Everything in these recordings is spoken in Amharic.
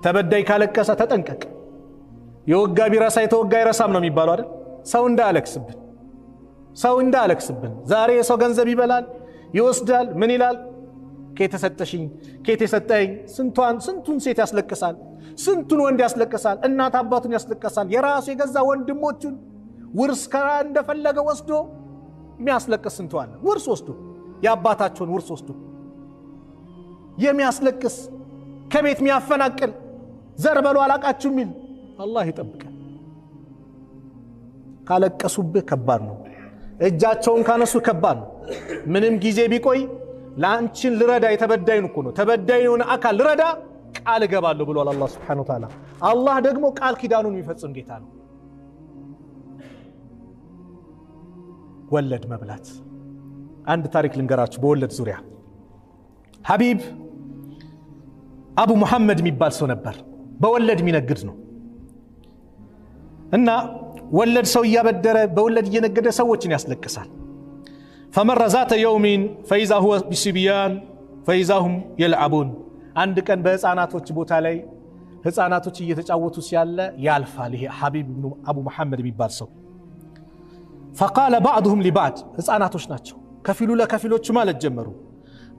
ተበዳይ ካለቀሰ ተጠንቀቅ። የወጋ ቢረሳ የተወጋ አይረሳም ነው የሚባለው አይደል? ሰው እንዳያለቅስብን፣ ሰው እንዳያለቅስብን። ዛሬ የሰው ገንዘብ ይበላል፣ ይወስዳል፣ ምን ይላል? ከየት የሰጠሽኝ፣ ከየት የሰጠኝ? ስንቷን ስንቱን ሴት ያስለቅሳል፣ ስንቱን ወንድ ያስለቅሳል፣ እናት አባቱን ያስለቅሳል። የራሱ የገዛ ወንድሞቹን ውርስ ከራ እንደፈለገ ወስዶ የሚያስለቅስ ስንቱ አለ። ውርስ ወስዶ፣ የአባታቸውን ውርስ ወስዶ የሚያስለቅስ፣ ከቤት የሚያፈናቅል፣ ዘር በሉ አላቃችሁ የሚል፣ አላህ ይጠብቀን። ካለቀሱብህ ከባድ ነው። እጃቸውን ካነሱ ከባድ ነው። ምንም ጊዜ ቢቆይ ለአንቺን ልረዳ፣ የተበዳይን እኮ ነው፣ ተበዳይ የሆነ አካል ልረዳ ቃል እገባለሁ ብሏል አላህ ሱብሓነሁ ወተዓላ። አላህ ደግሞ ቃል ኪዳኑን የሚፈጽም ጌታ ነው። ወለድ መብላት፣ አንድ ታሪክ ልንገራችሁ በወለድ ዙሪያ። ሐቢብ አቡ ሙሐመድ የሚባል ሰው ነበር። በወለድ የሚነግድ ነው እና ወለድ ሰው እያበደረ በወለድ እየነገደ ሰዎችን ያስለቅሳል። فمر ذات يوم فإذا هو بصبيان فإذا هم يلعبون። አንድ ቀን በህፃናቶች ቦታ ላይ ህፃናቶች እየተጫወቱ ሲያለ ያልፋል ይሄ ሐቢብ ብኑ አቡ መሐመድ የሚባል ሰው። فقال بعضهم لبعض፣ ህፃናቶች ናቸው፣ ከፊሉ ለከፊሎቹ ማለት ጀመሩ።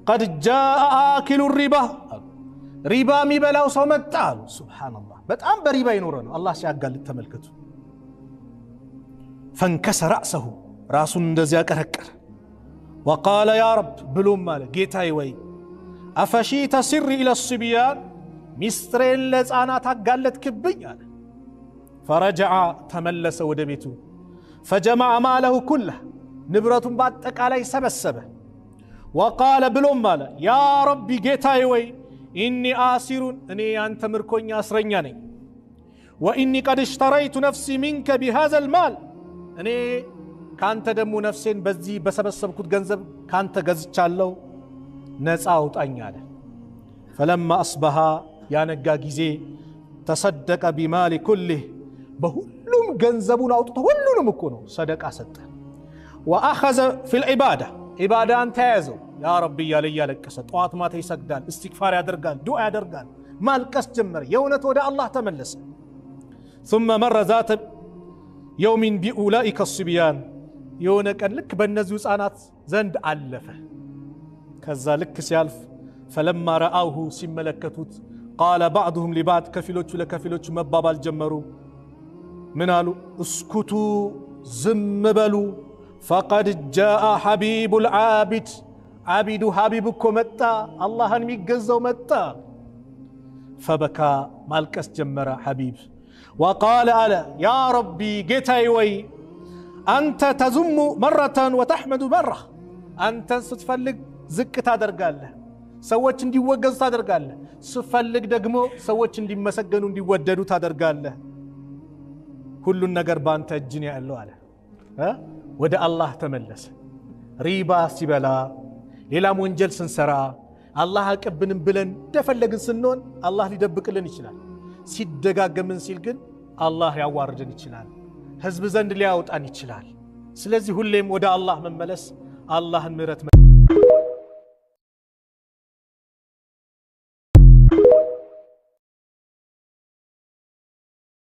قد جاء آكل الربا፣ ሪባ የሚበላው ሰው መጣ አሉ። ሱብሓነላህ፣ በጣም በሪባ የኖረ ነው። አላህ ሲያጋልጥ ተመልከቱ። فانكس رأسه፣ ራሱን እንደዚያ ቀረቀረ። وقال يا رب ብሎም አለ፣ ጌታዬ ወይ أفشيت سري إلى الصبيان፣ ሚስጥሬን ለሕፃናት አጋለጥክብኝ አለ። فرجع፣ ተመለሰ ወደ ቤቱ። فجمع ماله كله፣ ንብረቱን በአጠቃላይ ሰበሰበ። وقال ብሎም አለ፣ يا ربي ጌታዬ ወይ إني أسير፣ እኔ ያንተ ምርኮኛ እስረኛ ነኝ። وإني قد اشتريت نفسي منك بهذا المال፣ እኔ ካንተ ደግሞ ነፍሴን በዚህ በሰበሰብኩት ገንዘብ ካንተ ገዝቻለሁ፣ ነፃ አውጣኝ አለ። فلما أصبح፣ ያነጋ ጊዜ تصدق بماله كله፣ በሁሉም ገንዘቡን አውጥቶ ሁሉንም እኮ ነው ሰደቃ ሰጠ። وأخذ في العبادة፣ ዒባዳን ተያያዘው። يا ربي እያለ እያለቀሰ ጠዋት ማታ ይሰግዳል፣ እስትግፋር ያደርጋል፣ ዱዓ ያደርጋል። ማልቀስ ጀመረ። የእውነት ወደ አላህ ተመለሰ። ثم مر ذات يوم بأولئك الصبيان፣ የሆነ ቀን ልክ በእነዚሁ ሕፃናት ዘንድ አለፈ። ከዛ ልክ ሲያልፍ فلما رأوه፣ ሲመለከቱት قال بعضهم لبعض፣ ከፊሎቹ ለከፊሎቹ መባባል ጀመሩ። ምን አሉ? اسكتوا፣ ዝም በሉ፣ فقد جاء حبيب العابد፣ ዓቢዱ ሐቢብ እኮ መጣ፣ አላህን የሚገዛው መጣ። فبكى፣ ማልቀስ ጀመረ ሐቢብ። وقال አለ፣ يا ربي ጌታዬ ወይ أنت تذم مرة وتحمد مرة፣ አንተን ስትፈልግ ዝቅ ታደርጋለህ፣ ሰዎች እንዲወገዙ ታደርጋለህ። ስትፈልግ ደግሞ ሰዎች እንዲመሰገኑ እንዲወደዱ ታደርጋለህ። ሁሉን ነገር በአንተ እጅ ነው ያለው አለ። ወደ አላህ ተመለሰ። ሪባ ሲበላ ሌላም ወንጀል ስንሰራ አላህ አቅብንም ብለን እንደፈለግን ስንሆን አላህ ሊደብቅልን ይችላል። ሲደጋገምን ሲል ግን አላህ ያዋርድን ይችላል። ህዝብ ዘንድ ሊያወጣን ይችላል። ስለዚህ ሁሌም ወደ አላህ መመለስ፣ አላህን ምህረት